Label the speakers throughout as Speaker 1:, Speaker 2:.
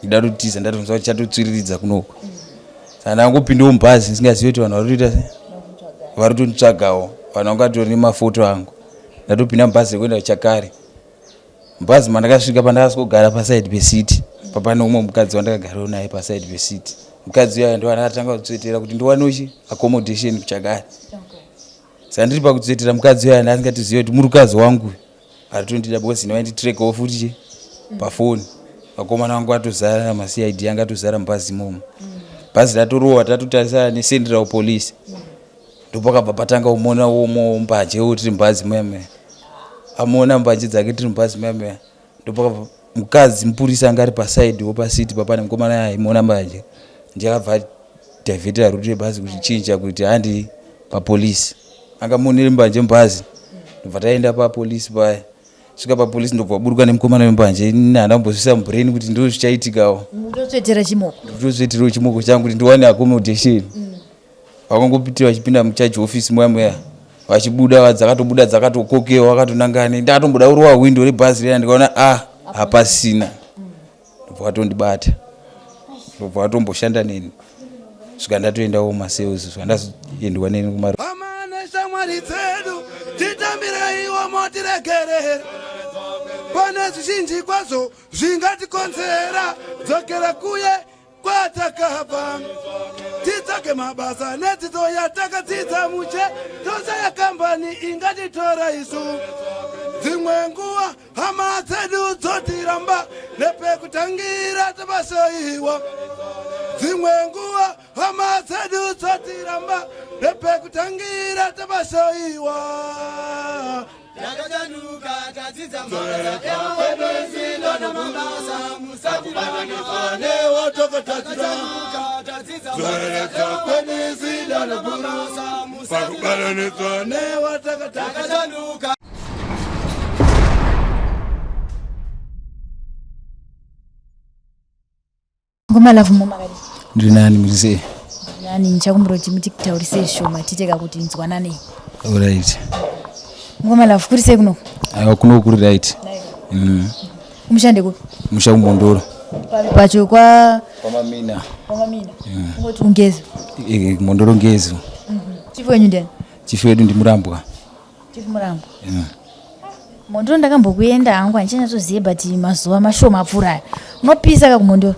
Speaker 1: Ndatotiza ndatonzwa kuti chatotsviriridza kunoko. Saka ndangopindawo mubhazi ndisingazivi kuti vanhu vari kutoita sei, vari kutonditsvagawo. Vanhu vanga vatori nemafoto angu. Ndatopinda mubhazi rekuenda kuChakare. Mubhazi mandakasvika pandakasvikogara paside pesiti papane umwe mukadzi wandakagarawo naye paside pesiti. Mukadzi uya ndo andakatanga kutsvetera kuti ndiwanewo chi accommodation kuChakare. Saka ndiri pakutsvetera mukadzi uya ndasingatozive kuti murukadzi wangu aritondida because ini vainditrekawo futi chi pafoni. Vakomana vangu vatozara maCID anga atozara mubhazi imomo. Bhazi ratorohwa tatotarisana neCentral Police. Ndopakabva patanga kumona umo mbanje wo tiri mubhazi muya muya. Amona mbanje dzake tiri mubhazi muya muya. Ndopakabva mukadzi mupurisa anga ari paside wo pasiti papane mukomana aimona mbanje. Ndiye akabva adivhetera route yebhazi kuchichinja kuti handi papolice. Anga monere mbanje mubhazi. Ndobva taenda papolice paya. Svika papolice ndobva waburuka nemukomana wembanje. Ini handina kumbozviisa mubrain kuti ndozvo zvichaitikawo.
Speaker 2: Mutotsvetera chimoko.
Speaker 1: Ndototsveterawo chimoko changu kuti ndiwane accommodation. Vakangopitira vachipinda mucharge office muya muya vachibuda dzakatobuda dzakatokokewa vakatonangana ndakatomboda kurowa window rebhazi riya ndikaona ah hapasina ndobva vatondibata ndobva vatomboshanda neni svika ndatoendawo kumasales svika ndazoendwa neni kuma
Speaker 3: Hama neshamwari dzedu titambireiwo motiregerera pane zvizhinji kwazvo zvingatikonzera dzokera kuye Kwatakabva titsvage mabasa nedzidzo yatakadzidza mushe toshaya kambani ingatitora isu. Dzimwe nguva hama dzedu dzotiramba nepekutangira tabasaiwa. Dzimwe nguva hama dzedu dzotiramba nepekutangira tabasaiwa.
Speaker 4: Takachanuka tadzidza mabasa musatibatanidza
Speaker 3: newatakachanuka
Speaker 4: tadzidza
Speaker 3: mabasa pakubatanidzwa newatakachanuka.
Speaker 2: Ngoma love mo makadii?
Speaker 1: Ndiri nani muri sei?
Speaker 2: Nani ndichakumbira kuti mutitaurise shoma tiite kakuti nzwananei.
Speaker 1: Alright.
Speaker 2: Ngoma love kuri sei kunoku?
Speaker 1: Aiwa kunoku kuri right.
Speaker 2: Kumusha ndekupi?
Speaker 1: Musha kuMhondoro.
Speaker 2: Papi pacho kwa
Speaker 1: Kwamamina.
Speaker 2: Kwamamina. Kungoti Ngezi.
Speaker 1: Eh, Mhondoro Ngezi.
Speaker 2: Chief wenyu ndiani?
Speaker 1: Chief wedu ndiMurambwa.
Speaker 2: Chief Murambwa. Mhondoro ndakambokuenda hangu handichanyatsozive but mazuva mashoma apfuura aya. Unopisa ka kumhondoro?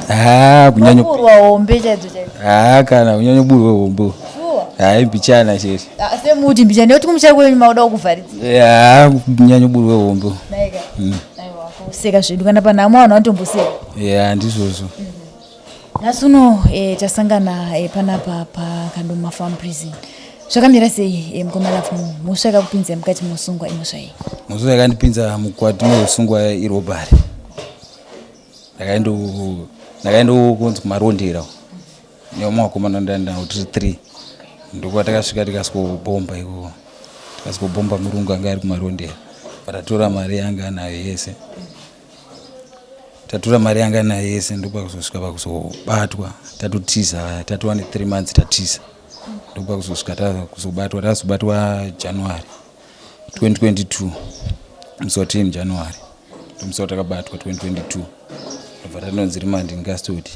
Speaker 1: Ah, kunyanyo
Speaker 2: Unoburwa hombe chaidzo chaidzo.
Speaker 1: Ah, kana kunyanyoburwa hombe.
Speaker 2: Sure.
Speaker 1: Hayi mbichana chete.
Speaker 2: Ah, semuti mbichana nekuti kumusha kwenyu makuda kuvharidzira.
Speaker 1: Ya, kunyanyoburwa hombe.
Speaker 2: Naika. Aiwa, kuseka zvedu kana panhamo vanhu vanotomboseka.
Speaker 1: Ya, ndizvozvo.
Speaker 2: Nhasi uno e, tasangana e, panapa paKadoma Farm Prison. Zvakamira sei e, mukoma Love mhosva yakakupinza mukati mosungwa imhosva iyi?
Speaker 1: Mhosva yakandipinza mukwati mosungwa irobhari. Ndakaenda kunzi kumarondera nevamwe vakomana ndaenda navo tiri 3 ndokwatakasvika tikasvikobhomba ikoko tikasvikobhomba murungu anga ari kumarondera patatora mari yanga anayo yese tatora mari yanga nayo yese ndopakuzosvika pakuzobatwa tatotiza tatova ne 3 months tatiza ndopakuzosvika takuzobatwa tazobatwa January 2022 musi wa 10 January ndomusi watakabatwa 2022 ndobva tatonzi remand in custody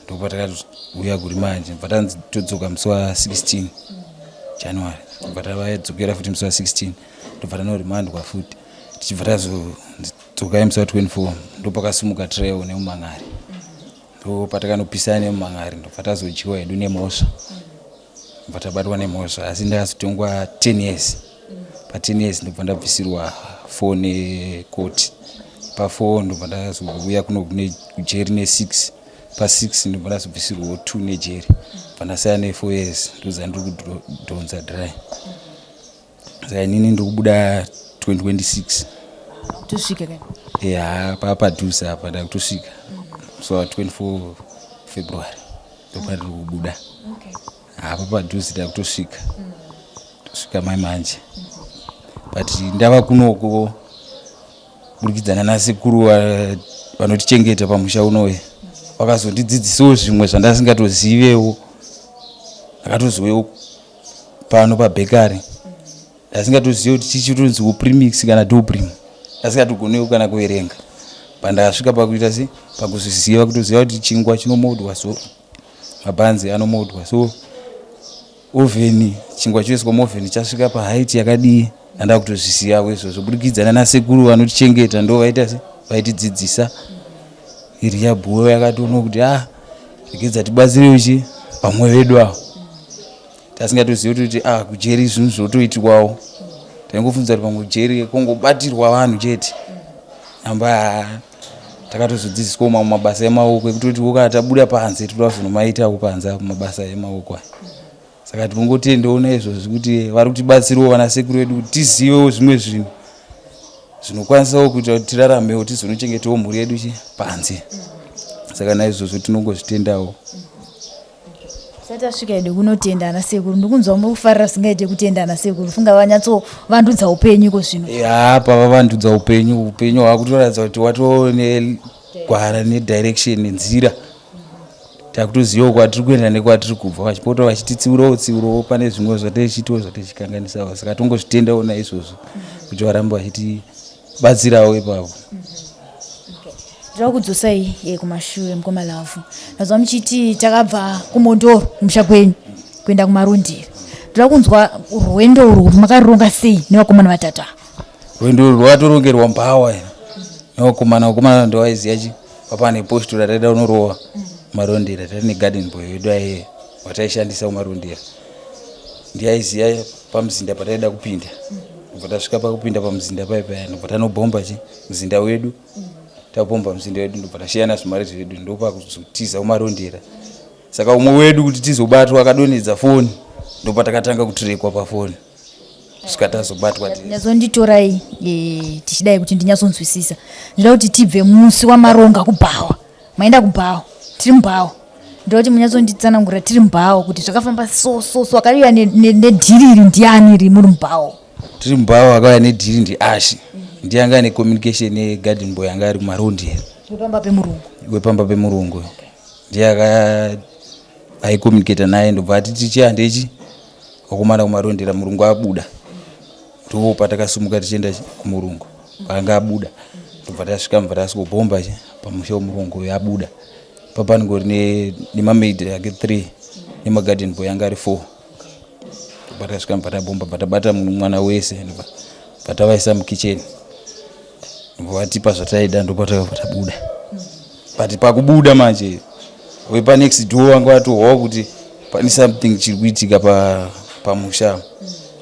Speaker 1: ndopatakauya kurimanje ndobva tanzi todzoka musi wa 16 January ndobva tavadzokera futi musi wa 16 ndobva tanorimandwa futi tichibva tazodzokai musi wa 24 ndopakasimuka trail nemumang'ari ndopatakanopisa nemumang'ari ndobva tazodyiwa hedu nemhosva ndobva tabatwa nemhosva asi ndakazotongwa 10 years pa 10 years ndobva ndabvisirwa 4 nekoti pa 4 ndobva ndazouya kuno kujeri ne 6 pa 6 ndobva ndazobvisirwawo 2 nejeri bva ndasaya ne 4 years ndozandiri kudhonza dry Saka inini ndiri kubuda 2026.
Speaker 2: Kutosvika kani?
Speaker 1: Yeah, papadhuze apa ndakutosvika. So 24 February ndopandiri kubuda.
Speaker 2: Okay.
Speaker 1: Apa padhuze ndakutosvika. Tosvika mai manje. But ndava kunoko kuburikidzana nasekuru vanotichengeta pamusha unoyu vakazondidzidzisawo zvimwe zvandasingatozivewo. Ndakatozouyawo pano pabhekari ndasingatozive kuti chichitonzi premix kana dobrim ndasingatogonewo kana kuverenga. Pandakasvika pakuita se pakuzviziva, kutoziva kuti chingwa chinomodwa, so mabhanzi anomodwa, so ovheni, chingwa choiswa muovheni chasvika pahaiti yakadii, ndanda kutozvizivawo izvozvo kubudikidza nanasekuru vanotichengeta, ndo vaita se vaitidzidzisa. Iri yabhuwe yakatoona kuti a ah, regedza tibatsirewo chi vamwe vedu avo tasingatozivi kuti ah, kujeri zvinhu zvotoitikwawo. Taingofunza kuti pamwe kujeri kungobatirwa vanhu chete, amba takatozodzidziswawo mamwe mabasa emaoko ekutoti kana tabuda panze toda kuzonomaitawo panze apo mabasa emaoko aya. Saka tinongotendawo naizvozvi kuti vari kutibatsirawo vana sekuru vedu kuti tizivewo zvimwe zvinhu zvinokwanisawo kuita kuti tiraramewo, tizonochengetawo mhuri yedu chi panze. Saka naizvozvo tinongozvitendawo.
Speaker 2: Tisati tasvika hedu kunotenda ana sekuru, ndikunzwa muri kufarira zvisingaite kutenda ana sekuru, funga vanyatsovandudza upenyu iko zvino.
Speaker 1: Ya, pavavandudza upenyu, upenyu hwakutoratidza kuti watoo negwara nedirection, nenzira. Takutozivawo kwatiri kuenda nekwatiri kubva, vachipota vachititsiurawo tsiurawo pane zvimwe zvatichiitawo zvatichikanganisawo. Saka tongozvitendawo naizvozvo kuti varambe vachitibatsirawo ipapo.
Speaker 2: Ndinoda kudzosai kumashure, mukoma Lavhu. Ndazwa muchiti takabva kuMondoro kumusha kwenyu kuenda kuMarondera. Ndoda kunzwa rwendo urwu kuti makaronga sei nevakomana vatatu ava.
Speaker 1: Rwendo urwu rwakatorongerwa mbawa nevakomana. Vakomana ndovaiziva chi papane postura taida unorowa Marondera. Tari negarden boy wedu aiye wataishandisa kuMarondera, ndiye aiziva pamuzinda pataida kupinda. Ndobva tasvika pakupinda pamuzinda pai paya, ndobva tanobhomba chi muzinda wedu. Tabhomba muzinda wedu, ndobva tashiyana zvimari zvedu, ndopakuzotiza kuMarondera. Saka umwe wedu kuti tizobatwa akadonhedza foni, ndopatakatanga kutirekwa pafoni kusvika tazobatwa.
Speaker 2: Nyatsonditorai tichidai kuti ndinyatsonzwisisa. Ndinoda kuti tibve musi wamaronga kubhawa, maenda kubhawa, tiri mubhawa. Ndoda kuti munyatsonditsanangurira tiri mubhawa kuti zvakafamba so so so. Akauya nedhiri iri ndiani iri muri mubhawa?
Speaker 1: Tiri mubhawa, akauya nedhiri ndiAshi, ndiye anga ane communication negarden boy anga ari kuMarondera.
Speaker 2: Wepamba pemurungu?
Speaker 1: Wepamba pemurungu, ndiye aka aicommunicata naye. Ndobva ati tichihandechi vakomana kuMarondera, murungu abuda. Ndo patakasimuka tichienda kumurungu paanga abuda. Ndobva tasvika, mubva tasvikobhomba chi pamusha wemurungu uyo abuda. Papaningori nemamaid ake 3 nemagarden boy anga ari 4. Ndobva tasvika, mubva tabhomba, bva tabata mwana wese, ndobva tavaisa mukicheni, ndobva vatipa zvataida, ndopa takabva tabuda. But pakubuda manje, wepanext door vanga vatohwawo kuti pane something chiri kuitika pamusha,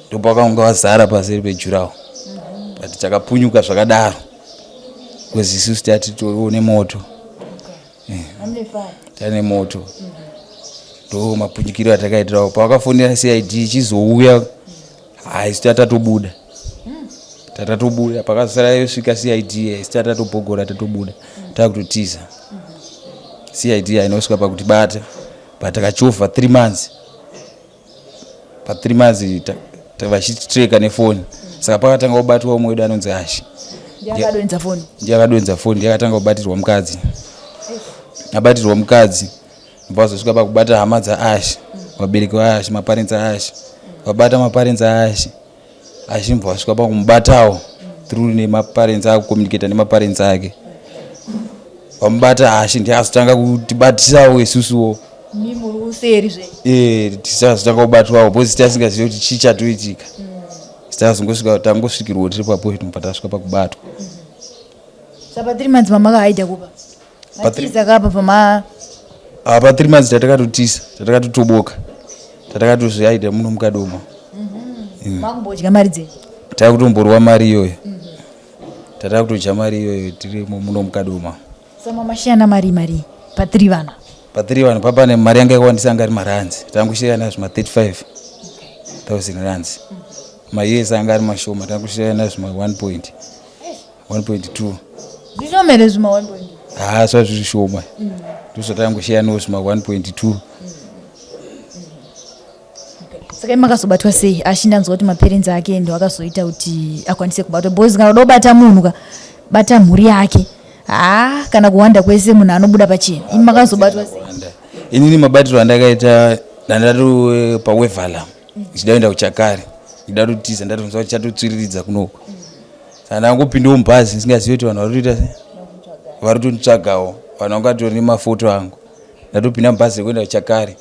Speaker 1: ndopakanga vazara paseri pejurawo. But takapunyuka zvakadaro because isusu tatitoriwo nemoto, tane moto. Ndo mapunyukiro atakaitirawo. Pavakafonera CID ichizouya, hai, isu tatatobuda, tatatobuda. Pakazosara yosvika CID, isu tatatobhogora, tatobuda, takutotiza. CID hainosvika pakutibata, but takachovha 3 months. Pa3 months vachititreka nefoni. Saka pakatanga kubatwa umwe wedu anonzi Ashi.
Speaker 2: Ndiakadonza foni?
Speaker 1: Ndiye akadonza foni, ndiye akatanga kubatirwa mukadzi. Abatirwa mukadzi, vazosvika pakubata hama dzaAshi, vabereki vaAshi, maparents aAshi. Vabata maparents aAshi, Achimbva vasvika pakumubatawo through nemaparents, akucommunicata nemaparents ake. Vamubata Ashi, ndiye azotanga kutibatisawo isusuwo.
Speaker 2: Mimuruseri zve?
Speaker 1: Tisazotanga kubatwawo because tasingazivi kuti chii chatoitika. Tazongosvika, tangosvikirwa tiri papo, tinobva tasvika pakubatwa.
Speaker 2: Saka 3 months mamakahaidha kupa matiza kapa pama
Speaker 1: Ah, pa 3 months tatakatotisa, tatakatotoboka, tatakatozvihaidha muno muKadoma.
Speaker 2: Makumbodya mari dzenyu?
Speaker 1: Takutomborwa mari iyoyo, tatakutodya mari iyoyo tiri muno muKadoma.
Speaker 2: Saka mamashiyana mari pa3 vana?
Speaker 1: Pa3 vanhu papane mari yanga yakawandisa, anga ari marands. Tangushiyana zvima 35 000 rands. MaUS anga ari mashoma, tangushiyana zvima 1 point 1.2.
Speaker 2: Zvishoma here zvima 1 point?
Speaker 1: Haa, zva zviri shoma, ndozvatangoshiyanawo zvima 1.2.
Speaker 2: Saka imi makazobatwa sei? Ashi ndanzwa kuti maparents ake ndo akazoita kuti akwanise kubatwa, because kana uda kubata munhu ka, bata mhuri yake. Haa, kana kuwanda kwese munhu anobuda pachena. Imi makazobatwa sei?
Speaker 1: Wanda. Inini mabatiro andakaita, ndandato paWevalam ndichida kuenda kuChakari, ndida kutotiza, ndatonzwa kuti chatotsviriridza kunoku. Saka ndangopindawo mubhazi ndisingazivi kuti vanhu vari kutoita sei. Vari kutonditsvagawo vanhu vanga vatori nemafoto angu. Ndatopinda mubhazi rekuenda kuchakare.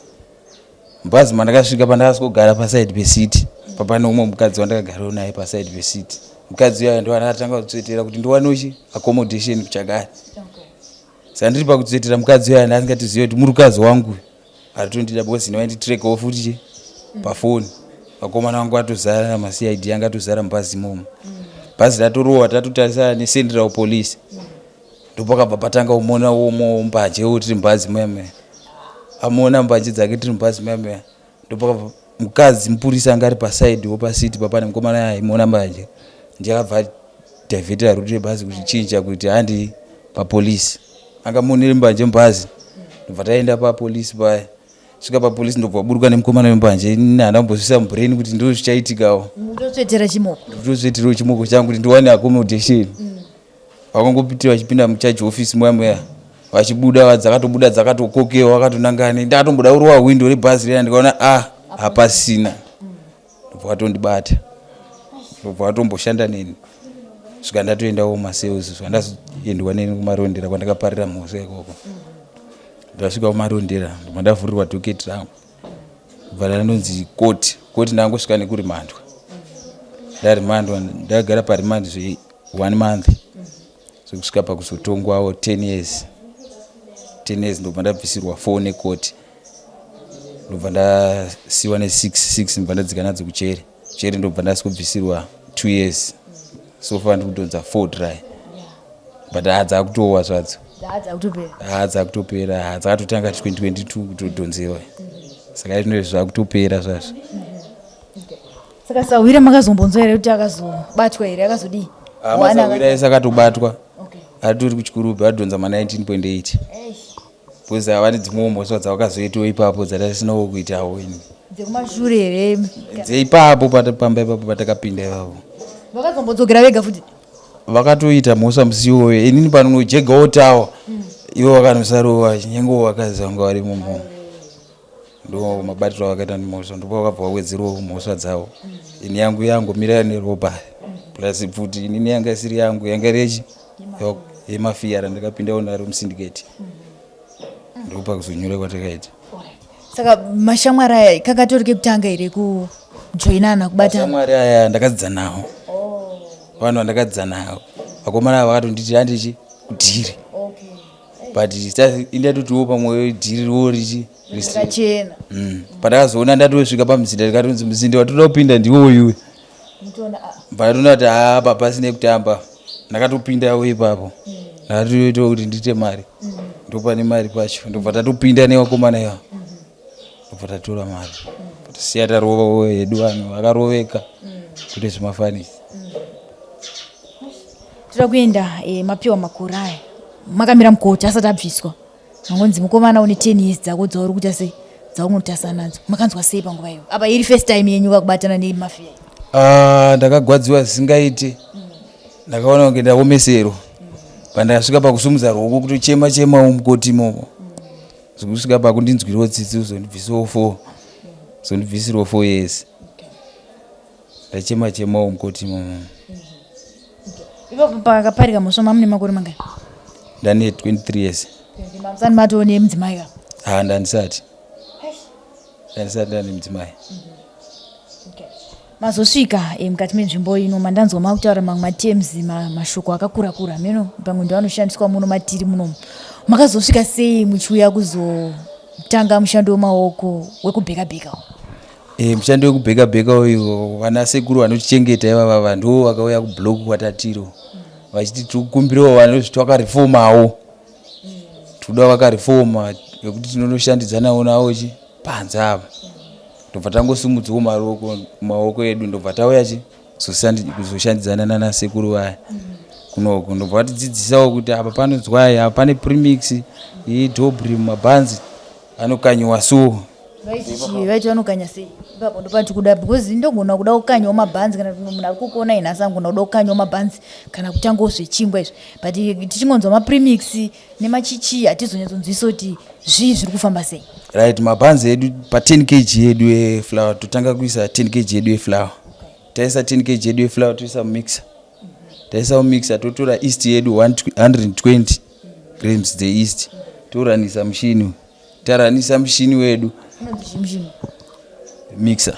Speaker 1: Mubhazi mandakasvika pandakasvikogara paside pesiti papane umwe mukadzi wandakagarawo naye paside pesiti. Mukadzi uya ndo andakatanga kutsvetera kuti ndiwanewo chi accommodation kuchakare. Saka ndiri pakutsvetera mukadzi uya ndasingatozive kuti murukadzi wangu aritondida because ini vainditrekawo futi chi pafoni. Vakomana vangu vatozara maCID anga atozara mubhazi imomo. Bhazi ratorohwa tatotarisana neCentral Police. Ndopakabva patanga kumona umo mbanje wo tiri mubhazi muya muya. Amona mbanje dzake tiri mubhazi muya muya. Ndopakabva mukadzi mupurisa anga ari paside wo pasiti papane mukomana aimona mbanje. Ndiye akabva adhivhetera route yebhazi kuchichinja kuti handi papolice. Anga monere mbanje mubhazi. Ndobva taenda papolice paya. Svika papolice ndobva waburuka nemukomana wembanje. Ini handina kumbozviisa mubrain kuti ndozvo zvichaitikawo.
Speaker 2: Ndotsvetera chimoko.
Speaker 1: Ndotsveterawo chimoko changu kuti ndiwane accommodation. Vakangopitira vachipinda mucharge office muya muya vachibuda dzakatobuda dzakatokokewa vakatonangana. Ndakatomboda kurova window rebhazi riya ndikaona ah hapasina. Ndobva vatondibata. Ndobva vatomboshanda neni. Svika ndatoendawo kumasales svika ndazoendwa neni kumarondera kwandakaparira mhosva ikoko. Ndasvika kumarondera ndobva ndavhurirwa docket rangu. Ndobva ndandonzi court. Court ndangosvika nekurimandwa. Ndarimandwa ndagara paremand zve one month. So kusvika pakuzotongwawo 10 years. 10 years ndobva ndabvisirwa 4 necourt. Ndobva ndasiwa ne 6 6 ndobva ndadzika nadzo kuchere. Chere ndobva ndasvikobvisirwa 2 years. So far ndikudhonza 4 dry. But haa dzakutowa zvadzo. Haa dzakutopera. Haa dzakatotanga 2022 kutodhonzewa. Saka izvino zvakutopera zvazvo.
Speaker 2: Saka sahwira makazombonzwa here kuti akazobatwa here akazodii?
Speaker 1: Ah, masahwira ese akatobatwa. Atori kuchikurubhi adhonza ma 19.8. Because ava nedzimwewo mhosva dzavakazoitawo ipapo dzatasinawo kuitawo ini.
Speaker 2: Dzekumashure here?
Speaker 1: Dzeipapo pamba ipapo patakapinda ipapo.
Speaker 2: Vakazombodzokera vega futi?
Speaker 1: Vakatoita mhosva musi iwoyo. Inini panonojegawo tawa. Ivo vakanosarova chinyengo vakadzi vanga varimo mumo. Ndo mabatiro avakaita nemhosva ndipo vakabva vawedzerawo mhosva dzavo. Ini yangu yangomira neropa plus pfuti inini yanga isiri yangu yanga iri yechi yemafia randakapindawo naro musyndicate. Ndopakuzonyura kwatakaita.
Speaker 2: Saka mashamwari aya kakatori kekutanga here kujoinana kubatana?
Speaker 1: Mashamwari aya ndakadzidza nawo. Vanhu vandakadzidza navo. Vakomana ava vakatonditi handichi kudhiri. But indatotiwo pamwe dhiri riwo richi
Speaker 2: rakachena.
Speaker 1: Pandakazoona ndatosvika pamuzinda ndikatonzi muzinda watoda kupinda ndiwo uyu. Pandatoona kuti haa apa pasine kutamba ndakatopindawo ipapo. Ndakatoitawo kuti ndiite mari. Ndopane mari pacho ndobva tatopinda nevakomana ivavo. Ndobva tatora mari. Tasiya tarovawo hedu vanhu vakaroveka kuite zvemafanisi.
Speaker 2: Toda kuenda mapiwa makore aya makamira mukoti asati abviswa mangonzi mukomana une 10 years dzako dzauri kuita sei dzaunotasa nadzo makanzwa sei panguva iyo apa iri first time yenyu kakubatana nemafia?
Speaker 1: Ah, ndakagwadziwa zvisingaiti. Ndakaona kunge ndaomeserwa. Pandakasvika pakusumudza ruoko kutochema chema mukoti imomo. Zvekusvika pakundinzwirawo tsitsi uzondibvisawo 4. Uzondibvisirawo 4 years. Ndachema chemawo mukoti imomo.
Speaker 2: Ipapo pakaparika mhosva mamune makore mangani?
Speaker 1: Ndane 23 years.
Speaker 2: Mamusani matoo nemudzimai ka?
Speaker 1: Ah, ndandisati. Ndandisati ndane mudzimai.
Speaker 2: Mazosvika mukati menzvimbo ino mandanzwa makutaura mamwe matems mashoko akakura kura meno pamwe ndo anoshandiswa muno matiri munomu. Makazosvika sei muchiuya kuzotanga mushando wemaoko wekubheka bheka?
Speaker 1: Mushando wekubheka bheka uyu vana sekuru vanotichengeta ivava ndo vakauya kublock kwatatiro vachiti tikukumbirawo vanozviti vakarefomawo. Tikuda vakarefoma vekuti tinonoshandidzanawo navo chi panze apa. Ndobva tangosumudzawo maoko edu ndobva tauya chi kuzoshandidzana nana sekuru vaya kunoku. Ndobva vatidzidzisawo kuti apa panonzwai, apa pane premix, iyi dobri mabhanzi anokanyiwa so.
Speaker 2: Vaiti vanokanya sei? Ipapo ndopati kuda because ndogona kuda kukanyawo mabhanzi kana kuti munhu ari kukuona nhasi angona kuda kukanyawo mabhanzi kana kutangawo zvechingwa izvi. But tichingonzwa mapremix nemachichi hatizonyatsonzwisa kuti zvii zviri kufamba sei.
Speaker 1: Right, mabhanzi edu pa 10 kg yedu yeflour totanga kuisa 10 kg yedu yeflour. Taisa 10 kg yedu yeflour toisa mumixer. Taisa mumixer totora yeast yedu 120. grams dzeyeast, toranisa mushini. Taranisa mushini wedu, mixer,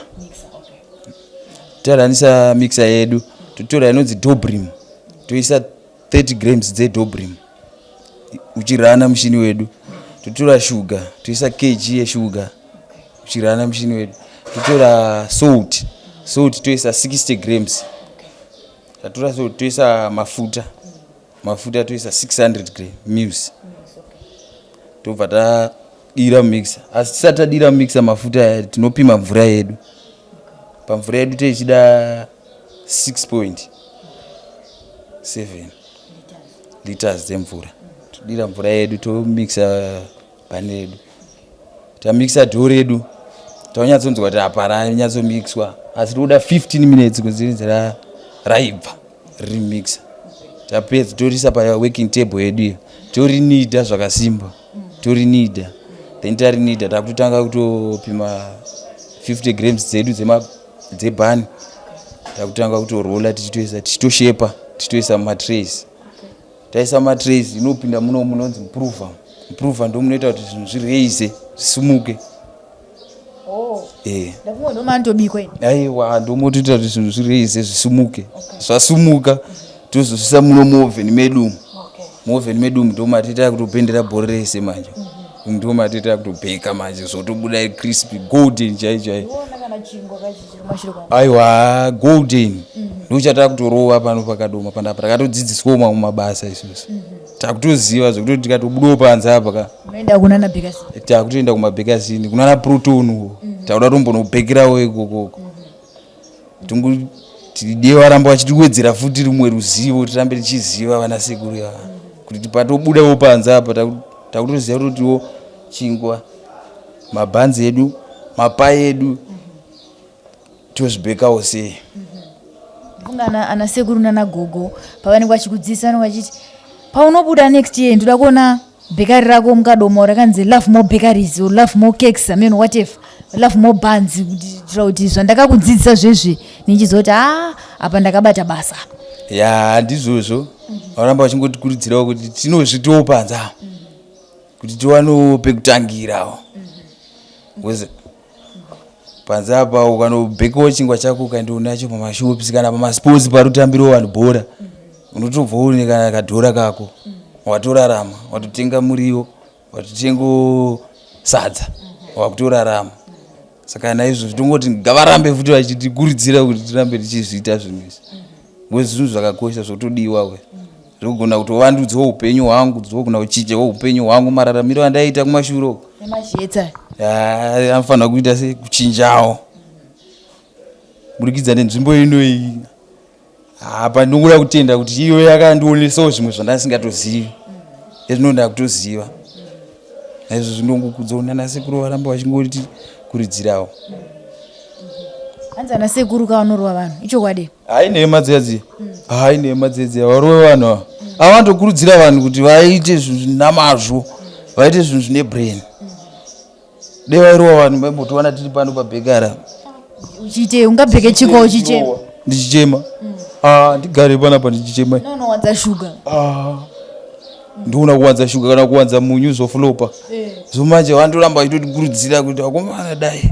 Speaker 1: taranisa mixer yedu, totora inonzi Dobrim, toisa 30 grams dzeDobrim uchirana mushini wedu. Totora shuga, toisa kg yeshuga uchirana mushini wedu. Totora salt, salt toisa 60 grams. Tatora salt, toisa mafuta, mafuta toisa 600 gram mils. Tobva tadira mixer. Asi tisati tadira mixer mafuta aya, tinopima mvura yedu. Pamvura yedu tichida 6.7 liters dzemvura. Todira mvura yedu, tomixa bhani redu. Tamixa dough redu, taunyatsonzwa kuti apa ranyatsomixwa, asi toda 15 minutes kunzi raibva riri mixer. Tapedza, torisa paworking table yedu iyo, torinida zvakasimba, torinida. Then tarinida, takutotanga kutopima 50 grams dzedu dzebhani. Takutanga kutorola, tichitoisa, tichitoshepa, tichitoisa mumatrays. Taisa mumatrays, inopinda muno munonzi muprover. Muprover ndo munoita kuti zvinhu zvireise, zvisumuke.
Speaker 2: Eh. Ndafunga ndomaanotobikwa ini.
Speaker 1: Aiwa, ndomotoita kuti zvinhu zvireise, zvisumuke. Zvasumuka, tozosvisa muno muoven medu. Muoven medu ndomatiita kutopendera bhori rese manje. Ndomatita kutobheka manje, zvotobuda crispy golden chai chai.
Speaker 2: Ona kana chingwa kachichiri kumashure kwangu.
Speaker 1: Aiwa, golden ndochatava kutorova pano paKadoma panapa. Takatodzidziswawo mamwe mabasa isusu, takutoziva zvekutoti tikatobudawo panze apa ka.
Speaker 2: Unoenda kunana bakers?
Speaker 1: Takutoenda kumabhekasini, kunana Proton uko. Takuda tombonobhekerawo ikokoko. Tide varamba vachitiwedzera futi rumwe ruzivo, tirambe tichiziva vana sekuru ava, kuti patobudawo panze apa takutoziva kutotiwo chingwa, mabhanzi edu, mapai edu tozvibhekawo sei.
Speaker 2: Funga ana sekuru nana gogo pavanenge vachikudzidzisa, vanenge vachiti paunobuda next year ndoda kuona bhekari rako muKadoma rakanzi Love More Bakeries or Love More Cakes, I mean, whatever, Love More Buns, kuitira kuti zvandakakudzidzisa zvezvi nichiziva kuti a apa ndakabata basa.
Speaker 1: Ya, ndizvozvo. Varamba vachingotikurudzirawo kuti tinozvitiwo panze apa, kuti tiwanewo pekutangirawo, because panze apa ukanobhekawo chingwa chako, ukaendonacho pamashops kana pamasports parutambirawo vanhu bhora, unotobva une kana kadhora kako, watorarama, watotenga muriwo, watotengawo sadza, wakutorarama. Saka naizvozvo tongoti ngavarambe futi vachitikurudzira kuti tirambe tichizviita zvinhu izvi, because zvinhu zvakakosha, zvotodiwa we, zvogona kutovandudzawo upenyu hwangu, zvogona kuchinjawo upenyu hwangu, mararamiro andaiita kumashure uko.
Speaker 2: Nemazhetsa.
Speaker 1: Anofanira kuita sei, kuchinjawo burikidza nenzvimbo inoyi. Apa ndinokuda kutenda kuti iyo yakandionesawo zvimwe zvandasingatozivi, ezvinoda kutoziva. Naizvozvo ndongokudza nana sekuru varamba vachingoti kuridzirawo.
Speaker 2: Hanzi ana sekuru kavanorova vanhu, ichokwadi?
Speaker 1: Hai, nhema dziya dziya. Hai, nhema dziya dziya. Varove vanhu ava, avandokurudzira vanhu kuti vaite zvinhu zvinamazvo, vaite zvinhu zvine brain. Dei vairova vanhu, vaimbotiwana tiri pano pabhekara?
Speaker 2: Uchiitei? Ungabheke chingwa uchichema?
Speaker 1: Ndichichema? Ah, ndigare panapa ndichichema?
Speaker 2: Unowanza shuga.
Speaker 1: Ah, ndiona kuwanza shuga kana kuwanza munyu zvofulopa. Zvomanje vandoramba vachitotikurudzira kuti vakomana, dai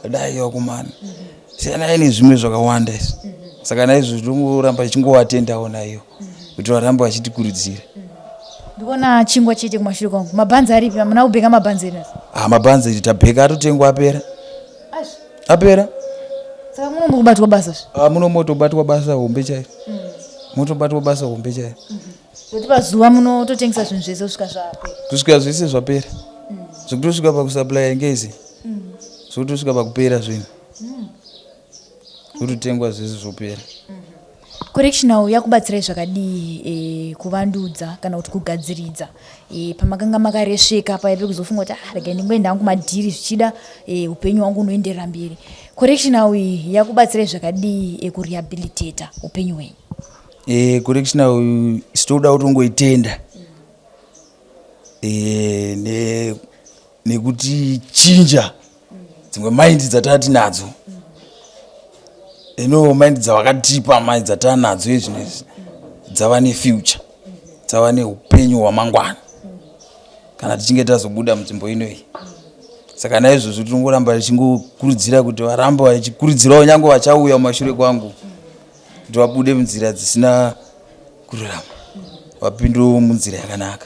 Speaker 1: dai, vakomana, siyanai nezvimwe zvakawanda izvi. Saka naizvozvo tongoramba tichingovatendawo naiyo kuti varambe vachitikurudzira.
Speaker 2: Ndikuona chingwa chete kumashure kwangu. Mabhanzi aripi? Hamuna kubheka mabhanzi ere?
Speaker 1: Ah, mabhanzi tabheka, atotengwa, apera, apera.
Speaker 2: Saka muno muri kubatwa basa zve?
Speaker 1: Ah, muno motobatwa basa hombe chairo, motobatwa basa hombe chairo.
Speaker 2: Zvoti pazuva munototengesa zvinhu zvese kusvika zvapera?
Speaker 1: Kusvika zvese zvapera, zvekutosvika pakusupply ngezi, zvekutosvika pakupera zvinhu, zvototengwa zvese, zvopera.
Speaker 2: Correctional yakubatsirai zvakadii kuvandudza kana kuti kugadziridza pamakanga makaresveka paya pekuzofunga kuti ah, regai ndingoenda hangu madhiri, zvichida upenyu hwangu unoenderera mberi? Correctional iyi yakubatsirai zvakadii kurehabilitata upenyu hwenyu?
Speaker 1: Correctional sitoda kutongoitenda nekuti chinja dzimwe mind dzataa tinadzo ino, mind dzavakatipa, mind dzataa nadzo izvinezvi dzava nefuture, dzava neupenyu hwamangwana. Kana tichinge tazobuda munzvimbo inoyi. Saka naizvozvo tinongoramba tichingokurudzira kuti varambe vachikurudzirawo nyange vachauya mumashure kwangu kuti vabude munzira dzisina kururama vapindewo munzira yakanaka.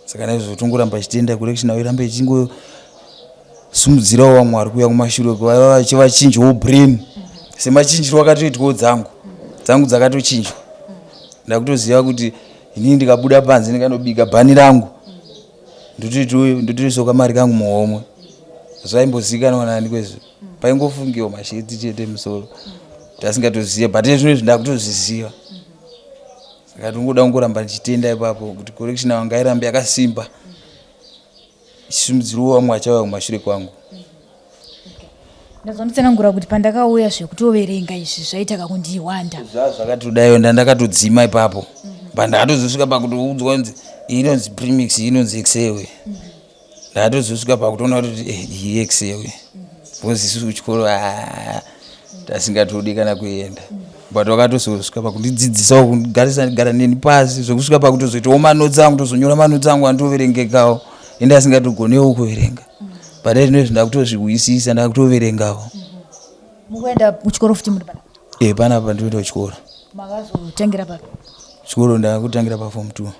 Speaker 1: Saka naizvozvo tongoramba tichitenda correction avo irambe ichingosimudzirawo vamwe vari kuuya kumashure vachivachinjawo brain semachinjiro akatoitwawo dzangu dzangu dzakatochinjwa. Ndakutoziva kuti inini ndikabuda panze ndikanobika bhani rangu ndotoisawo kamari kangu muhomwe. Zvaimbozivikanwa nani kwezvo, paingofungiwa masheti chete musoro tasingatoziva, but zvino izvi ndakutozviziva. Saka tingoda kungoramba ndichitenda ipapo kuti correction avo ngairambe yakasimba ichisimudzirawo vamwe vachauya kumashure kwangu.
Speaker 2: Ndazonditsanangura kuti pandakauya zvekutoverenga izvi zvaita kakundiwanda.
Speaker 1: Zvakatodaiwo ndandakatodzima ipapo but ndakatozosvika pakutoudzwa kunzi iyi inonzi premix, iyi inonzi excel. Ndakatozosvika pakutoona kuti iyi excel because isusu kuchikoro tasingatodi kana kuenda, but vakatozosvika pakundidzidzisawo kundigarisa gara neni pasi zvekusvika pakutozoitawo manotsi angu, tozonyora manotsi angu anditoverengekawo ende asingatogonewo kuverenga, but izvino ndakutozvihwisisa, ndakutoverengawo.
Speaker 2: Mukuenda kuchikoro futi muri panapa?
Speaker 1: Eh, panapa ndinoenda kuchikoro.
Speaker 2: Makazotangira papi?
Speaker 1: Chikoro ndakutangira paform 2.
Speaker 2: Okay.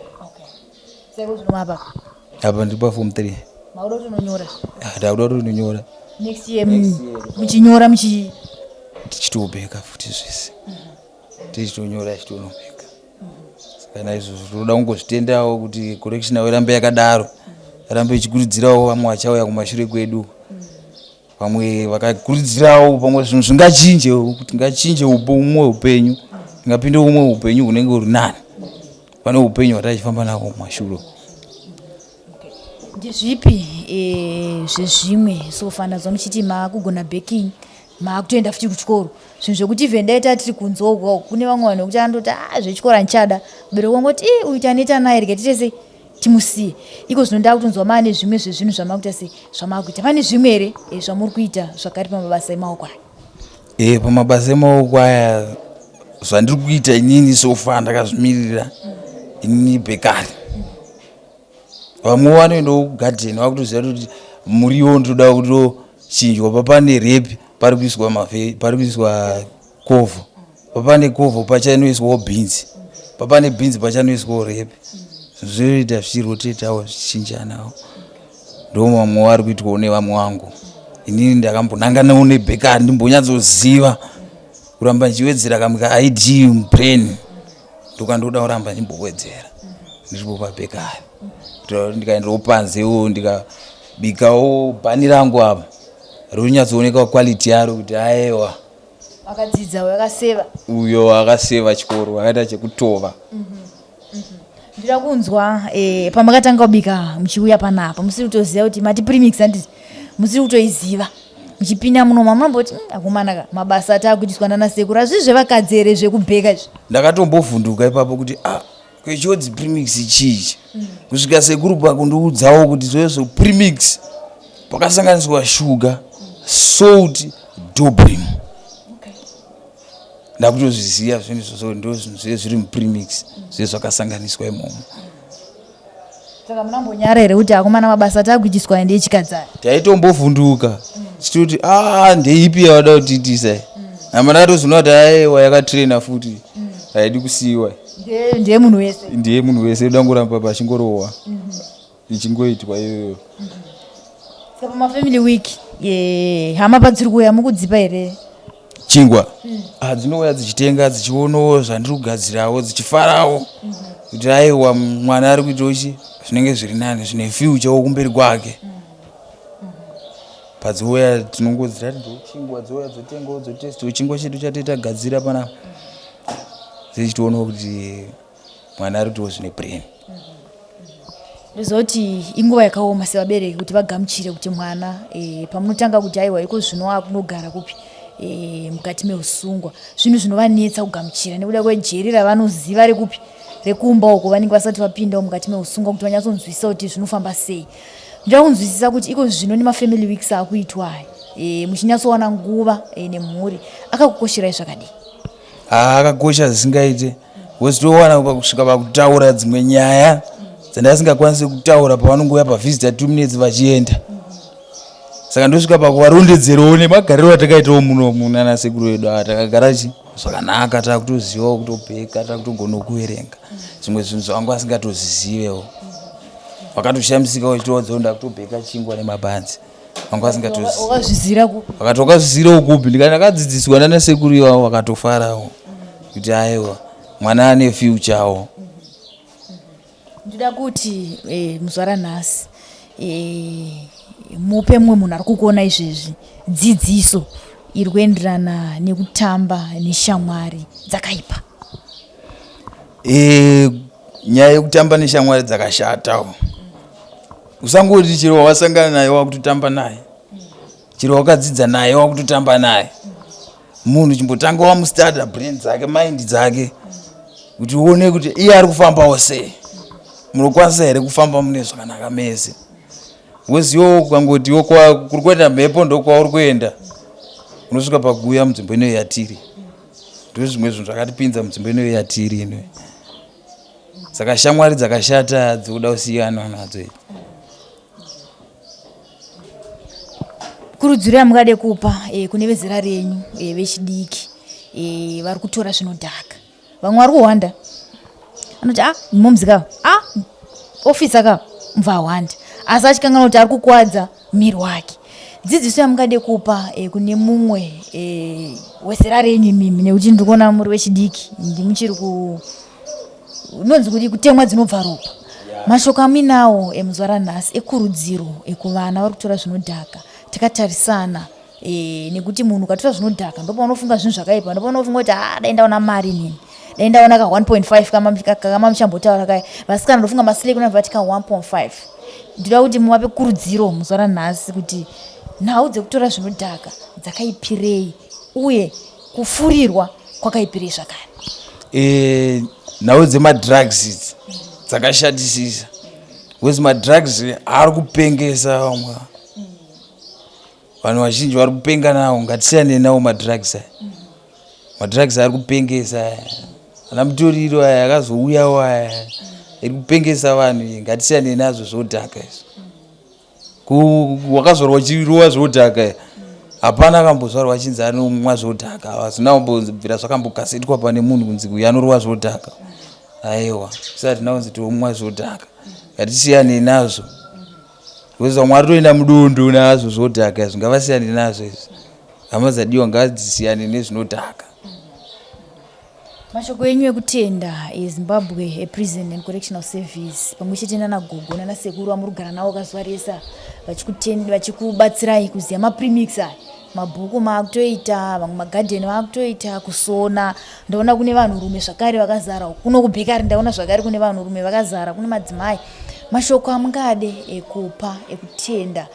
Speaker 2: Saka zvino mapa?
Speaker 1: Apa ndiri paform 3.
Speaker 2: Makuda kuti unonyora?
Speaker 1: Ah, ndakuda kuti unonyora.
Speaker 2: Next year muchinyora muchi
Speaker 1: tichitobheka futi zvese. Tichitonyora tichitonobheka. Saka naizvozvo tinoda kungozvitendawo kuti correction yavo irambe yakadaro. Irambe ichikurudzirawo vamwe vachauya kumashure kwedu. Vamwe vakakurudzirawo pamwe zvinhu zvingachinje, kuti ngachinje umwe upenyu, tingapinde umwe upenyu hunenge huri nani pane upenyu hwatachifamba nahwo kumashure.
Speaker 2: Ndezvipi zvezvimwe so far ndazwa muchiti maakugona baking, maakutoenda futi kuchikoro, zvinhu zvekuti even dai tatiri kunze uko kune vamwe vanhu vekuti anototi zvechikoro handichada, mubereki wangoti ii uyu taneta naye rega tiite sei timusiye. Iko zvino ndakutonzwa maane zvimwe zvezvinhu zvamakuita sei zvamakuita. Pane zvimwe here zvamuri kuita zvakare pamabasa emaoko
Speaker 1: aya? Pamabasa emaoko aya zvandiri kuita inini so far ndakazvimirira inini bakery. Vamwe vanoendawo kugadheni vakutoziva kuti muriwo ndoda kutochinjwa, papane repi pari kuiswa mafe, pari kuiswa kovho, papane kovho pachanoiswawo bhinzi, papane bhinzi pachanoiswawo repi. Zvinoita zvichirotetawo zvichichinjanawo. Ndo vamwe vari kuitwawo nevamwe vangu. Inini ndakambonanganawo nebakery ndimbonyatsoziva kuramba ndichiwedzera kamwe ka ID mubrain, ndokandoda kuramba ndichimbowedzera ndiripo pabakery. Kuitira kuti ndikaendawo panzewo ndikabikawo bhani rangu apa rinonyatsooneka quality yaro kuti aiwa
Speaker 2: akadzidza uyo akaseva,
Speaker 1: uyo akaseva chikoro akaita chekutova.
Speaker 2: Ndida kunzwa pamakatanga kubika muchiuya panapa musiri kutoziva kuti mati premix handiti, musiri kutoiziva, muchipinda muno mamunomboti akomana ka mabasa ataakuitiswa nana sekuru hazvisi zvevakadzi here zvekubheka izvi?
Speaker 1: Ndakatombovhunduka ipapo kuti kwechodzi premix chii, kusvika sekuru pakundiudzawo kuti zvoizvo premix pakasanganiswa shuga, salt, dobrim. Ndakutozviziva zvinhu izvozvo ndo zvinhu zviye zviri mupremix zviye zvakasanganiswa imomo.
Speaker 2: Saka munambonyara here kuti akomana mabasa ataakuitiswa ndechikadzi aya?
Speaker 1: Taitombovhunduka tichitoti ndeipi yavada kutiitisa. Ama ndakatozoona kuti aiwa yakatraina futi haidi kusiiwa.
Speaker 2: Ndiye munhu wese,
Speaker 1: ndiye munhu wese, uda kungoramba pachingorohwa ichingoitwa iyoyo.
Speaker 2: Saka pamafamily week hama padziri kuuya mukudzipa here
Speaker 1: chingwa? Dzinouya dzichitenga, dzichionawo zvandiri kugadzirawo, dzichifarawo kuti aiwa mwana ari kuitawo chi zvinenge zviri nani, zvine future kumberi kwake. Padziuya tinongodziratidzawo chingwa, dzouya dzotengawo, dzotestawo chingwa chedu chatoita gadzira panapa, dzichitoona kuti mwana ari kuitawo zvine brain.
Speaker 2: Ndoziva kuti inguva yakaoma sevabereki kuti vagamuchire kuti mwana pamunotanga kuti aiwa iko zvino akunogara kupi mukati meusungwa, zvinhu zvinovanetsa kugamuchira nekuda kwejeri ravanoziva rekupi rekumba uko vanenge vasati vapindawo mukati meusungwa kuti vanyatsonzwisisa kuti zvinofamba sei. Ndoda kunzwisisa kuti iko zvino nemafamily weeks akuitwa aya muchinyatsowana nguva nemhuri akakukosherai zvakadii?
Speaker 1: Akakosha zvisingaite, because towana kusvika pakutaura dzimwe nyaya. Dzandasingakwanisi kutaura pavanongouya pavhizita 2 minutes vachienda. Saka ndosvika pakuvarondedzerawo nemagariro atakaitawo muno munana sekuru vedu ava, takagara chi zvakanaka, takutozivawo kutobheka, takutogona kuverenga zvimwe zvinhu zvavanga vasingatozizivewo. Vakatoshamisika vachitowadza kuti ndakutobheka chingwa nemabhanzi, vanga vasingatozivi. Vakati wakazvizirawo kupi? Ndikati ndakadzidziswa nana sekuru ivavo. Vakatofarawo kuti aiwa, mwana ane futurewo.
Speaker 2: Ndoda kuti muzuva ranhasi mupe mumwe munhu ari kukuona izvezvi dzidziso iri kuenderana nekutamba neshamwari dzakaipa.
Speaker 1: Nyaya yekutamba neshamwari dzakashata, usangoti chero wawasangana naye wakutotamba naye, chero wakadzidza naye wakutotamba naye. Munhu chimbotanga wamustudya brain dzake, mind dzake, kuti uone kuti iye ari kufambawo sei, munokwanisa here kufamba mune zvakanaka mese. Wozivawo ukangotiwo kuri kuenda mhepo ndokwauri kuenda, unosvika pakuuya munzvimbo inoyi yatiri. Ndo zvimwe zvinhu zvakatipinza munzvimbo inoyi yatiri inoyi. Saka shamwari dzakashata dzikuda kusiyana nadzo idzi.
Speaker 2: Kurudziro yamungade kupa kune vezera renyu vechidiki vari kutora zvinodhaka, vamwe vari kuhwanda, anoti a momzi ka, a ofisa ka, mubva ahwanda asi achikanganwa kuti ari kukwadza miri wake. Dzidziso yamungade kupa kune mumwe wezera renyu imimi, nekuti ndiri kuona muri wechidiki, ndimuchiri ku unonzi kuti kutemwa dzinobva ropa, mashoko amuinawo emuzuva ranhasi ekurudziro ekuvana vari kutora zvinodhaka, takatarisana nekuti munhu ukatora zvinodhaka ndopaunofunga zvinhu zvakaipa, ndopaunofunga kuti a dai ndaona mari inini, dai ndaona ka 1.5 kama muchambotaura kaya vasikana, ndofunga masileki unabva vati ka 1.5. Ndinoda kuti muvape kurudziro muzuva ranhasi kuti nhau dzekutora zvinodhaka dzakaipirei uye kufurirwa kwakaipirei zvakare.
Speaker 1: Nhau dzemadrugs idzi dzakashatisisa because madrugs ari kupengesa vamwe vanhu vazhinji vari kupenga nawo. Ngatisiyane nawo madrugs aya. Madrugs ari kupengesa aya, ana mutoriro aya akazouyawo aya, iri kupengesa vanhu. Ngatisiyane nazvo zvodhaka izvi. Wakazvarwa uchirova zvodhaka, hapana akambozvarwa achinzi anomwa zvodhaka. Hazvina kumbobvira zvakambokasetwa pane munhu kunzi uyu anorova zvodhaka. Aiwa, isati nakunzi tomwa zvodhaka, ngatisiyanei nazvo because vamwe vari toenda mudondo nazvo zvodhaka izvi. Ngavasiyane nazvo izvi. Hama dzadiwa ngadzisiyane nezvinodhaka.
Speaker 2: Mashoko enyu ekutenda eZimbabwe Prison and Correctional Service pamwe chete nanagogo nanasekuru vamuri kugara navo kazuva rese vachikubatsirai kuziva mapremix aya, mabhuku maakutoita, vamwe magadheni maakutoita, kusona, ndaona kune vanhurume zvakare vakazara kuno kubhekari, ndaona zvakare kune vanhurume vakazara, kune madzimai. Mashoko amungade ekupa ekutenda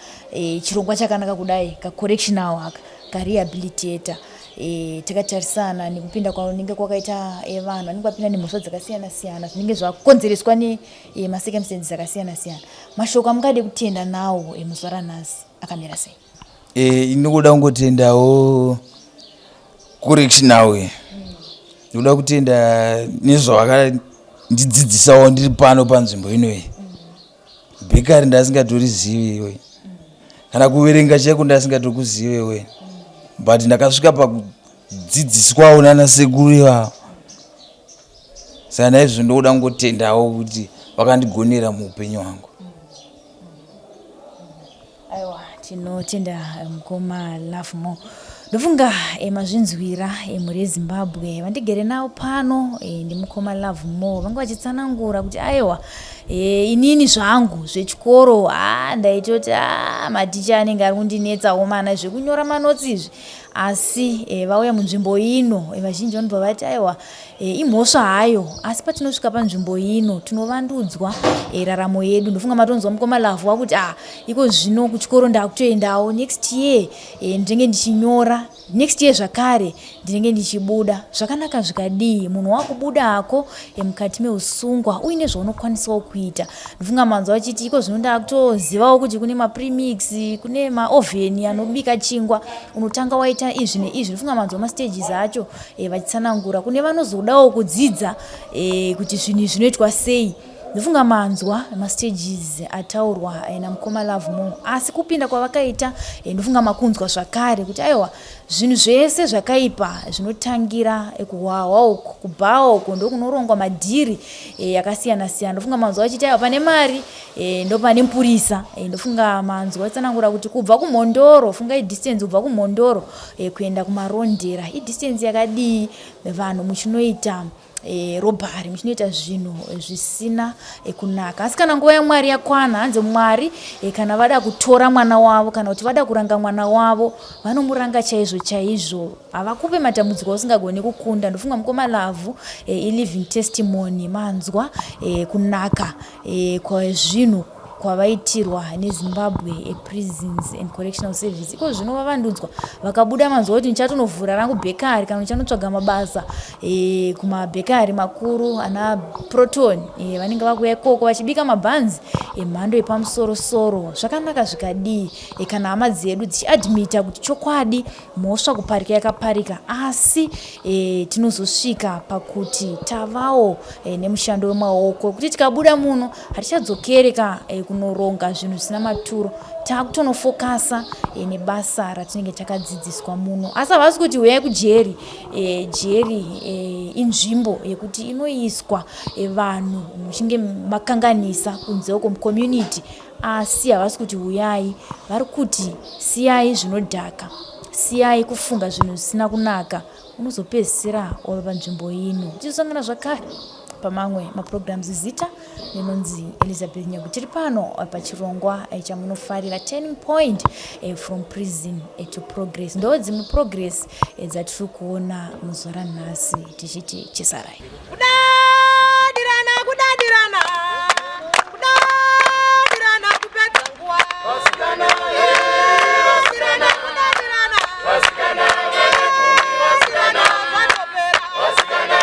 Speaker 2: chirongwa chakanaka kudai, kacorrectional aka karehabilitator, takatarisana nekupinda kwaunenge kwakaita vanhu vanenge vapinda nemhosva dzakasiyana siyana zvinenge zvakonzereswa nemacircumstances akasiyana siyana, mashoko amungade kutenda nawo emuzuva ranhasi akamira sei?
Speaker 1: Inokuda kungotendawo correctional iyi. Ndinoda kutenda nezvavakandidzidzisawo ndiri pano panzvimbo inoyi. Bhekari ndasingatorizivi iwe, kana kuverenga chaiko ndasingatokuzive iwe, but ndakasvika pakudzidziswawo nana sekuru ivavo. Saka naizvozvo ndokuda kungotendawo kuti vakandigonera muupenyu hwangu.
Speaker 2: Aiwa, tinotenda mukoma Lovemore. Ndofunga mazvinzwira, mhuri yeZimbabwe. Vandigere navo pano ndimukoma Lovemore, vanga vachitsanangura kuti aiwa, inini zvangu zvechikoro ha ndaitoti a maticha anenge ari kundinetsawo mana zvekunyora manotsi izvi, asi vauya munzvimbo ino, vazhinji vanobva vati aiwa, imhosva hayo, asi patinosvika panzvimbo ino tinovandudzwa raramo yedu. Ndofunga matonzwa mukoma Lavhu wakuti ah, iko zvino kuchikoro ndakutoendawo next year, ndinenge ndichinyora next year zvakare ndinenge ndichibuda zvakanaka. Zvikadii munhu wakubuda hako mukati meusungwa uine zvaunokwanisawo kuita? Ndofunga manzwa achiti iko zvino ndakutozivawo kuti kune mapremix, kune maovheni anobika chingwa, unotanga waita izvi neizvi. Ndofunga manzwa mastages acho vachitsanangura kune vanozodawo kudzidza kuti zvinhu izvi zvinoitwa sei. Ndofunga manzwa mastages ataurwa eh, namukoma Lovemore, asi kupinda kwavakaita eh, ndofunga makunzwa zvakare kuti aiwa zvinhu zvese zvakaipa zvinotangira eh, kuhwahwa uku kubhawa uku ndokunorongwa madhiri akasiyana siyana. Ndofunga manzwa vachiti aiwa pane mari ndopane mupurisa. Ndofunga manzwa tsanangura kuti kubva kumhondoro, fungai distance kubva kumhondoro kuenda kumarondera idistance yakadii vanhu muchinoita e, robhari muchinoita zvinhu zvisina e, kunaka asi kana nguva yamwari yakwana hanzi mwari e, kana vada kutora mwana wavo kana kuti vada kuranga mwana wavo vanomuranga chaizvo chaizvo havakupe matambudziko ausingagoni kukunda ndofunga mukoma lavhu e, iliving testimony manzwa e, kunaka e, kwezvinhu kwavaitirwa nezimbabwe eprisons and correctional service iko zvino vavandudzwa vakabuda manzwa kuti ndichatonovhura rangu bhekari kana ndichanotsvaga mabasa e, kumabhekari makuru ana proton e, vanenge vakuya ikoko vachibika mabhanzi emhando yepamusorosoro zvakanaka zvikadii e, kana hama dzedu dzichiadmita kuti chokwadi Mhosva kuparika yakaparika asi e, tinozosvika pakuti tavawo e, nemushando wemaoko wekuti tikabuda muno hatichadzokere ka e, kunoronga zvinhu zvisina maturo takutonofokasa e, nebasa ratinenge takadzidziswa muno asi havasi kuti huyai kujeri e, jeri e, inzvimbo yekuti inoiswa e, vanhu muchinge makanganisa kunze uko mucommunity Asi havasi kuti huyai, vari kuti siyai zvinodhaka, siyai kufunga zvinhu zvisina kunaka, unozopedzisira wava panzvimbo ino. Tichizosangana zvakare pamamwe maprograms. Zita ndinonzi Elizabeth Nyagu. Tiri pano pachirongwa chamunofarira Turning Point eh, from Prison eh, to Progress. Ndo dzimwe progress eh, dzatiri kuona muzuva ranhasi tichiti chisarai.
Speaker 4: Kudadirana, kudadirana, kudadirana kupedza nguva. Vasikana, vasikana, kudadirana, vasikana, vasikana, vatopera. Vasikana,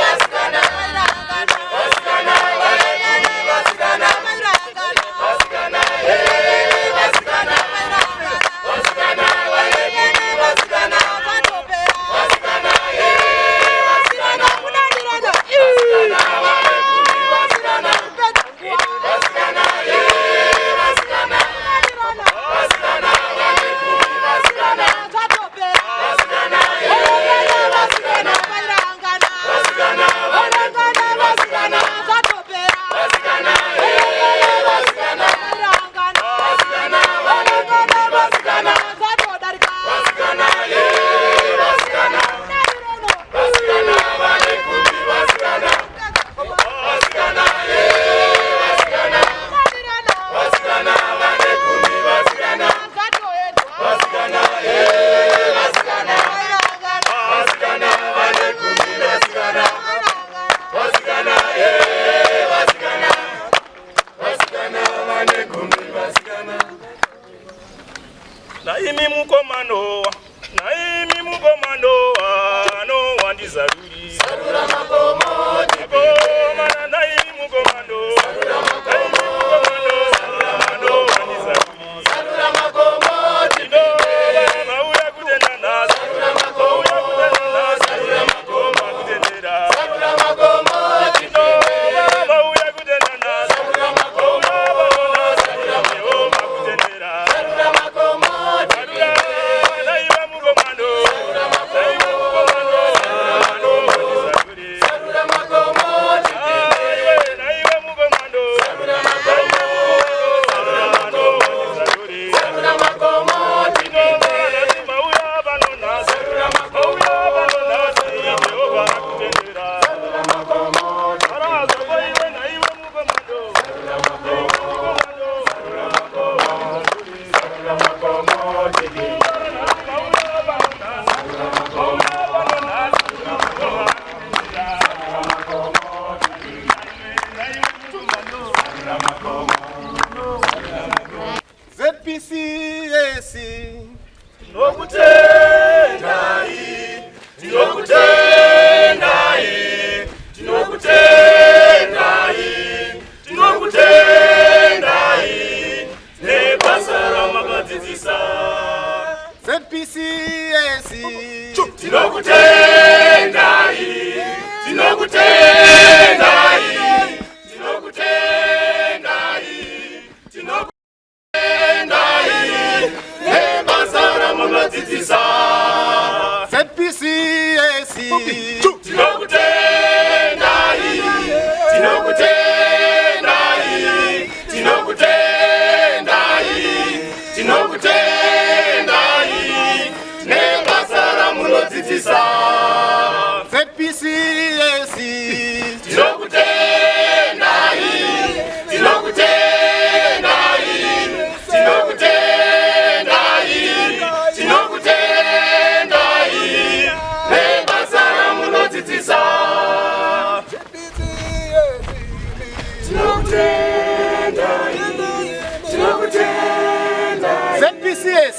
Speaker 4: vasikana, vasikana, vasikana, vasikana, vasikana, vasikana, vasikana, vatopera. Vasikana, vasikana, kudadirana, vasikana, vasikana, vasikana, vasikana, vasikana, vatopera. Vasikana, vasikana, vasikana, vasikana, vatopera. Vasikana, vasikana, vasikana, vasikana, vatodarika. Vasikana, vasikana, vasikana, vane gumi, vasikana, vasikana, vasikana, vasikana, vane gumi, vasikana, vasikana, vasikana, vasikana, vane gumi, vasikana, vasikana, vasikana, vasikana, vane gumi, vasikana.
Speaker 5: Naimi mukoma Noa, naimi mukoma Noa, Noa ndizaruri.
Speaker 4: Zarura makomo
Speaker 5: Komana naimi mukoma Noa, naimi mukoma Noa, Noa ndizaruri.
Speaker 4: Zarura makomo
Speaker 5: Noa mauya kutenda nhasi, mauya kutenda nhasi, makomo akutendera.
Speaker 4: Zarura makomo
Speaker 5: Noa mauya kutenda nhasi, mauya pano nhasi, Jehova akutendera.
Speaker 4: Zarura makomo
Speaker 5: Zarura naiva mukoma Noa, naiva mukoma Noa, Noa ndizaruri.
Speaker 4: Zarura makomo
Speaker 5: Aiwe naiva mukoma Noa, naiva mukoma Noa, Noa ndizaruri.
Speaker 4: Zarura makomo
Speaker 5: Ndinobara nhasi mauya pano nhasi, mauya pano nhasi, Jehova akutendera. Arazoko iwe naiwe mukoma Noa, naiwe mukoma Noa, Noa ndizaruri. Ndinobara nhasi mauya pano nhasi, mauya pano nhasi, Jehova akutendera. Naiwe mukoma Noa.
Speaker 3: ZPCS
Speaker 5: Tinokutendai, tinokutendai, tinokutendai, tinokutendai nebasa ramakadzidzisa.
Speaker 3: ZPCS
Speaker 5: Tinokutendai, tinokutendai,
Speaker 4: ramunodzidzisa.
Speaker 3: ZPCS.
Speaker 4: Tinokutendai, tinokutendai, tinokutendai, tinokutendai nebasa ramunodzidzisa.
Speaker 3: ZPCS.
Speaker 4: Tinokutendai, tinokutendai, tinokutendai, tinokutendai nebasa ramunodzidzisa. Tinokutendai, tinokutendai.
Speaker 3: ZPCS.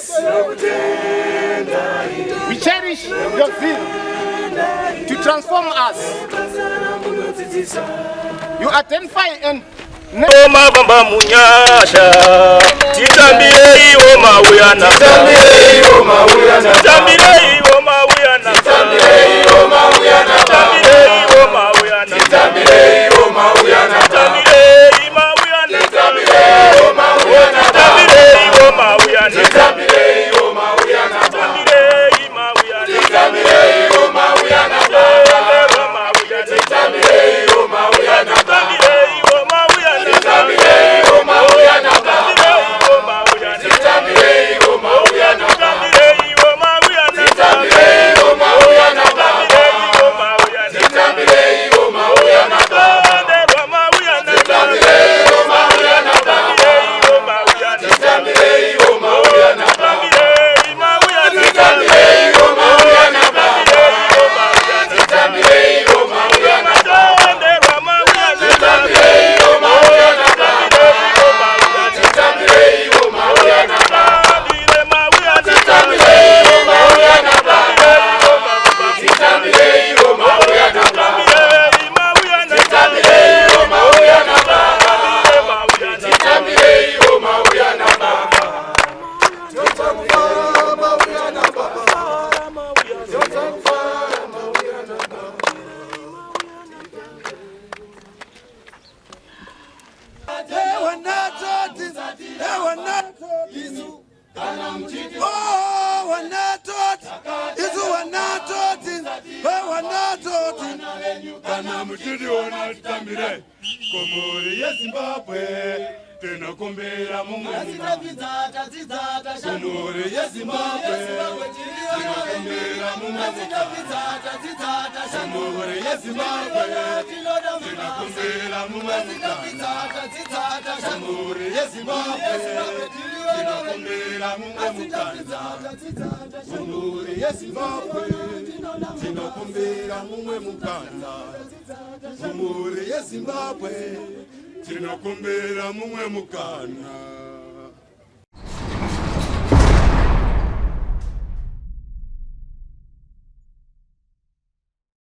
Speaker 3: We cherish your zeal to transform us. You identify and
Speaker 5: Mavamba munyasha, titambireiwo mauyana,
Speaker 4: Titambireiwo mauyana,
Speaker 5: titambireiwo mauyana,
Speaker 4: titambireiwo mauyana,
Speaker 5: titambireiwo mauyana,
Speaker 4: titambireiwo mauyana,
Speaker 5: titambirei mauyana,
Speaker 4: titambireiwo mauyana,
Speaker 5: titambireiwo mauyana,
Speaker 4: titambireiwo mauyana,
Speaker 5: titambirei mauyana,
Speaker 4: titambireiwo mauyana,
Speaker 5: tenderwa mauyana,
Speaker 4: titambireiwo mauyana,
Speaker 5: titambireiwo mauyana,
Speaker 4: titambireiwo mauyana,
Speaker 5: titambireiwo mauyana,
Speaker 4: titambireiwo mauyana,
Speaker 5: titambireiwo mauyana,
Speaker 4: titambireiwo mauyana,
Speaker 5: titambireiwo mauyana,
Speaker 4: titambireiwo mauyana,
Speaker 5: tenderwa mauyana,
Speaker 4: titambireiwo mauyana,
Speaker 5: titambireiwo mauyana,
Speaker 4: titambireiwo mauyana,
Speaker 5: titambirei mauyana,
Speaker 4: titambireiwo mauyana,
Speaker 5: titambireiwo mauyana,
Speaker 4: titambireiwo mauyana,
Speaker 5: tenderwa mauyana,
Speaker 4: titambireiwo mauyana,
Speaker 5: titambireiwo mauyana,
Speaker 4: titambireiwo mauyana,
Speaker 5: titambire mauyana,
Speaker 4: titambireiwo mauyana,
Speaker 5: titambireiwo
Speaker 4: titambireiwo mauyana,
Speaker 5: titambirei mauyana,
Speaker 4: titambireiwo mauyana,
Speaker 5: titambire mauyana.
Speaker 4: titambireiwo mauyana.
Speaker 6: Kana muchitiona titambire kumhuri yeZimbabwe, tinokumbira mumwe kumhuri yeZimbabwe, tinokumbira mumwe kumhuri yeZimbabwe, tinokumbira mumwe kumhuri yeZimbabwe, tinokumbira mumwe mukana kumhuri yeZimbabwe, tinokumbira mumwe mukana kumhuri yeZimbabwe, tinokumbira mumwe mukana.